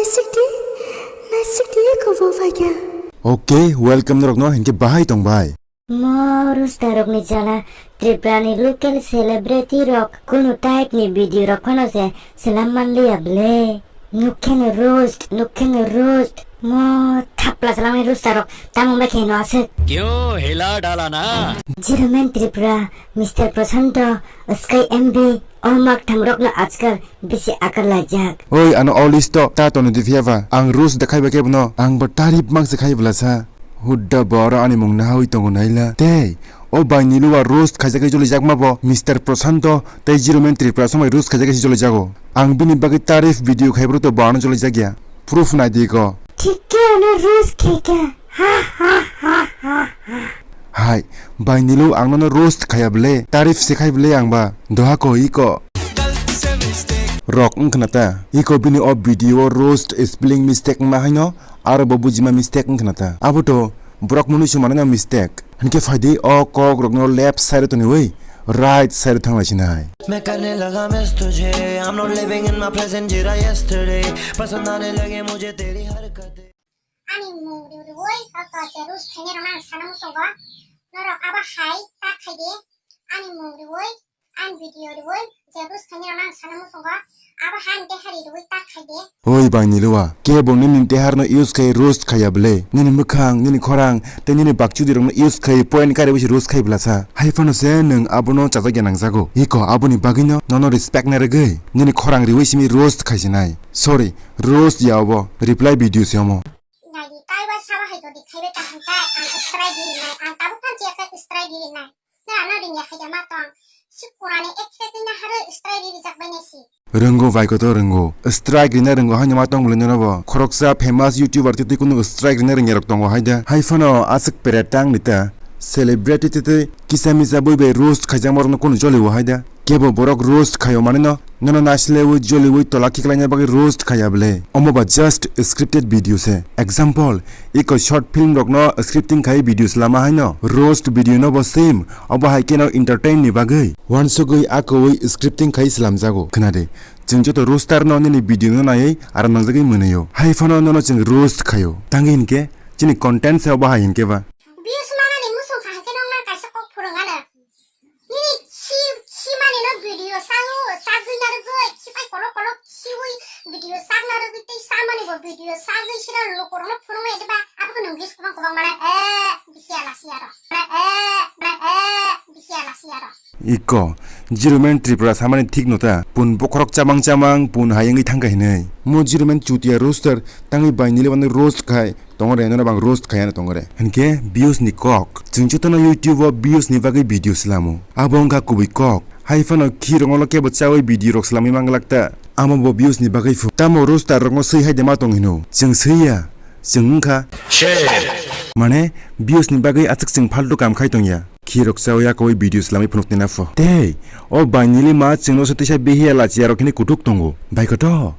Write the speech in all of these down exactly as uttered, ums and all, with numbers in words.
Sikti, na sikti ko bo phaikha. Okay, welcome norokno, hinkhe bahai tong bai. Mo roaster rokni jala, Tripura ni local celebrity rok kunu type ni video rok phano se selam manliya ble. Nukkhe no roast, nukkhe no roast. Mo thapla salangni roaster rok tamung bai khe no aswk. Kyo hila dala na? Zero Man Tripura, Mister Prashanto, Sky M B, o mak tham rok no ajkal bisi akar laijak. Oi, ano o list o ta tono di phiya ba? Ang roast de khai ba khe bono, ang bo tarif mang se khai bwla sa. Hudda bo oro ani mung nahawi tongo naila. Tei, o bai Nilu wa roast khaijak khe joli jak ma bo, Mister Prashanto tei Zero Man Tripura somai roast khaijak khe joli jago. Ang bini bagwi tarif video khai bwrwi to bo ano joli jak ya. Proof nai di ko. Thik khe ano roast khai kha. Ha, ha, ha, ha, ha. Hai, bai Nilu ang nono roast khaya bwle, tarif se khai bwle ang ba. Doha ko iko. Rok wngkhna ta. Iko bini o video o roast spelling mistake wngma haino, aro bo bujima mistake wngkhna ta. Abo to borok mwnwi se manwi no mistake. Hinkhe phaidi o kok rokno left side o toniwi right side o thanglai sinai. मैं करने लगा मिस तुझे, I'm not living in my present, जी रहा yesterday। पसंद आने लगे मुझे तेरी हरकतें। Ani mung riwi riwi, o to je roast khainai rokno ang sana muchungo. Norok abo hai ta khai di. Ani mung riwi, ani video riwi, je roast khainai rokno ang sana muchungo. Abo hai ang deha ri riwi ta khai di. Oi bai Nilu wa, kebo nini deha rokno use khai roast khaya bwle. Nini mwkhang, nini khorang, tei nini bakchudi rokno use khai point kariwi se roast khai bwla sa. Hai phano se nwng abono chajak ya nangjago. Iko aboni bagwino nono respect na rwgwi nini khorang riwi simi roast khai sinai. Sorry, roast ya obo, reply video se omo. Nagi kaiba sabo hai jodi khaibe ta hwnkhai ang strike ri rinai, ang tabuk phan chiyakhe strike ri rinai. Nara no ringya khaida ma tong. Si kurani ek khe twi na haro strike ri rijak bai nai si. Rwngo bai koto rwngo. Strike rina rwngo haino ma tong bwle nono bo. Khoroksa famous YouTuber twi twi kunu strike rina rwngya rok tongo hai da. Hai phano aswk pere tang ni ta. Celebrity twi twi kisa misa bui bai roast khaijak ma rokno kunu joli o hai da. Kebo borok roast khaio manwi no, nono naislewi joliwi tola khiklaina bagwi roast khaiya bwle. Omo ba just scripted video se. Example, iko short film rokno scripting khai video slama haino roast video no bo same, obo hai keno entertain ni bagwi. Wansugwi akowi scripting khai slamjago. Khna de, chwng joto roaster no nini video no naiwi aram nangjagwi mwnwi o. Hai phano nono chwng roast khaio. Tangwi hinkhe chini content se obo hai hinkhe ba. Views manani muchung kha hinkhe nokna kaisa kok phurwng ano. Nini khi, khi mani no video sango, chagwi narwgwi, khi pai kolok kolok khiwi video sak narwgwi tei samani bo video sagwi sira lukurokno phunuknai diba, abokhe nwng views kwbang kwbang mana, eh, bisi ala si aro. Mana, eh, mana, eh, bisi ala si aro. Iko, Zero Man Tripura samani thik no ta, pun bokhorok chamang chamang, pun hai wngwi thangkha hinwi. Mo Zero Man chutia roaster, tangwi bai nili wano roast khai, Tongore, nono bang roast khaya no tongore. Hinkhe views ni kok. Chwng jotono YouTube o views ni bagwi video slamo. Abo wngkha kubui kok. Hai phano khi rongolo kebo chawi video rok slamwi manglak ta. Amo bo views ni bagwi phu. Tamo roaster rokno swi hai de ma tong hino. Chwng swi ya. Chwng wngkha. Share. Mane views ni bagwi aswk chwng faltu kam khai tong ya. Khirok chawi akowi video slamwi phunuk twi na pho. Tei, o bai nili ma chwngno se tisa bihiya lachiya rok hini kutuk tongo. Bai koto,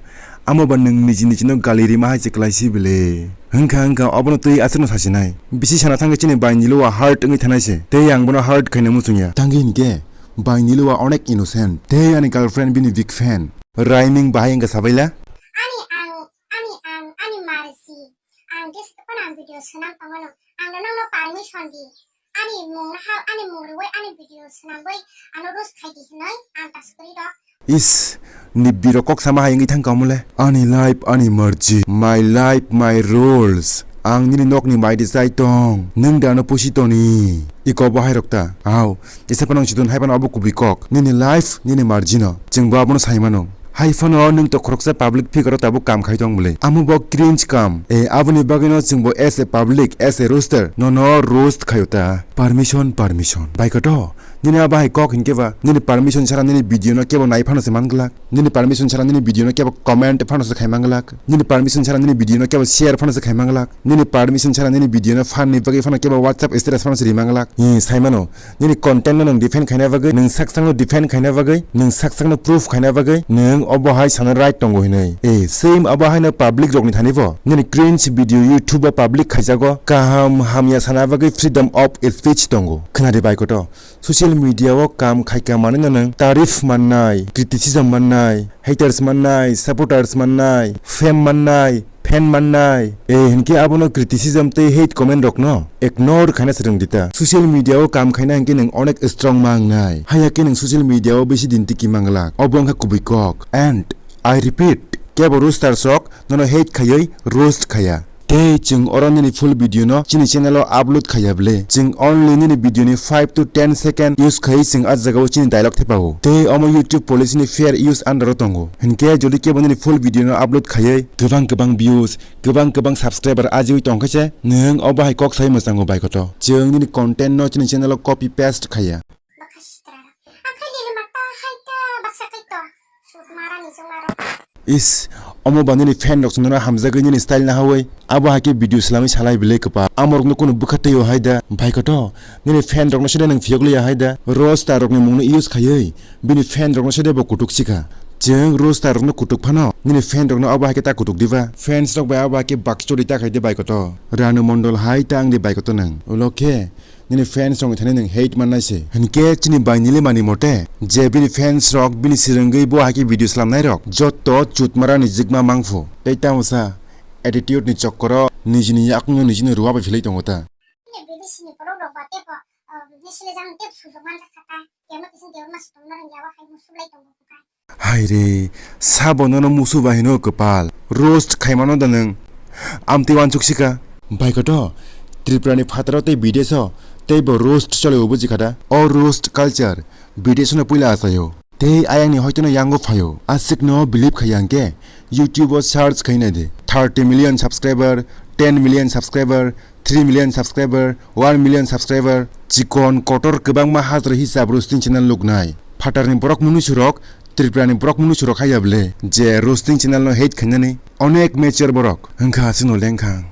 amo ba nwng niji niji no gali rima hai se kwlai si bele. Hwnkha hwnkha obono twi aswkno sasinai. Bisi sana thangwi chini bai nilo wa hurt wngwi thanai se. Tei ang bono hurt khaina muchung ya. Tangwi hinkhe, bai nilo wa onek innocent. Tei ani girlfriend bini big fan. Rhyming bahai wngkha sabaila. Ani ang, ani ang, ani marsi. Ang description ang video swnam tongmano. Ang no nokno permission di. Ani mung no ha, ani mung rwui ani video swnamwi ano roast khai di hinwi ang ta sukuri rok. Is, ni birok kok sama hai wngwi thang kamole. Ani life, ani marji. My life, my rules. Ang nini nokni mai di chai tong. Nwng da ano pusi toni. Iko bo hai rok ta. Au, isa panang chidun hai panang abo kubui kok. Nini life, nini marji no. Chwng bo abono sai mano. Hai phano nwng to khoroksa public figure o tabuk kam khai tong bwle. Amo bo cringe kam. E, aboni bagwi no chwng bo as a public, as a roaster, nono roast khayo ta. Permission, permission. Bai koto, nini abo hai kok hinkhe ba, nini permission chara nini video no kebo nai phano se man glak. Nini permission chara nini video no kebo comment phano se khai man glak. Nini permission chara nini video no kebo share phano se khai man glak. Nini permission chara nini video no fan ni bagwi phano kebo WhatsApp status phano se ri man glak. Hi, sai mano. Nini content no nwng defend khaina bagwi, nwng sak sakno defend khaina bagwi, nwng sak sakno proof khaina bagwi, nwng obo hai sana right tongo hinwi. E, same abo haino public rokni thani bo. Nini cringe video YouTube o public khaijago, kaham hamya sana bagwi freedom of speech tongo. Khwnadi bai koto. Social Social media o kam khaika manwi no nwng tarif mannai, criticism mannai, haters mannai, supporters mannai, fame mannai, fan mannai. E hinkhe abono criticism tei hate comment rokno ignore khaina swrwng dita. Social media o kam khaina hinkhe nwng onek strong ma wngnai. Haiya khe nwng social media o bisi din tiki manglak. Obo wngkha kubui kok. And I repeat, kebo roasters rok nono hate khaiwi roast khaiya. Tei chwng oro nini full video no chini channel o upload khaiya bwle. Chwng only nini video ni five to ten second use khaiwi chwng a jagao chini dialogue thepao. Tei omo YouTube policy ni fair use under o tongo. Hinkhe jodi kebo nini full video no upload khaiwi kwbang kwbang views, kwbang kwbang subscriber ajiwi tongkhe se nwng obo hai kok sai mwchango bai koto. Chwng nini content no chini channel o copy paste khaiya. Bakha sitra. Akhai lili mata hai ta baksa kai to. Sut mara ni jung maro. Is, omo ba nini fan rok chwngno hamjagwi nini style nahawi. Abo hai khe video swlamwi salai bwle kwpal. Amorokno kunu bwkha twiyo hai da. Bai koto, nini fan rokno side nwng phiyok liya hai da. Roaster rokni mungno use khaiwi bini fan rokno side bo kutuk sikha. Chwng roaster rokno kutuk phano nini fan rokno abo hai khe ta kutuk diba. Fans rok bai abo hai khe bakchori ta khai de bai koto. Ranu Mondol hai ta ang di bai koto nwng. Ulo khe nini fans rokni thani nwng hate mannai se. Hinkhe chini bai nili mani mote je bini fans rok bini sirwngwi bo hai khe video slamnai rok jotto chutmara ni jikma mangphu. Tei tamo sa attitude ni chokkoro nijini yakungno nijino rua bai philai tongo ta. Bini sini borok rok ba tebo, ah, bini sini jang tebo sujok manjak kha ta. Kemo kisin kemo mas tongna rang yawa hai musulai tongo kha. Hai re, sabo nono musu bai hino kwpal. Roast khaimano da nwng? Amtwi wansuk sika. Bai koto, Tripura ni phataro tei bideso tei bo roast chole o buji khada. O roast culture bideso no puila achaio. Tei ayang ni hoito no yango phaio. Asik no believe khaiya hwnkhe YouTube o search khaina de. Thirty million subscriber, ten million subscriber, three million subscriber, one million subscriber, chikon kotor kwbangma hajra hisab roasting channel luknai. Phatarni borok mwnwi surok, Tripurani borok mwnwi surok haiya bwle, je roasting channel no hate khainani. Onek mature borok, wngkha aswkno lengkha.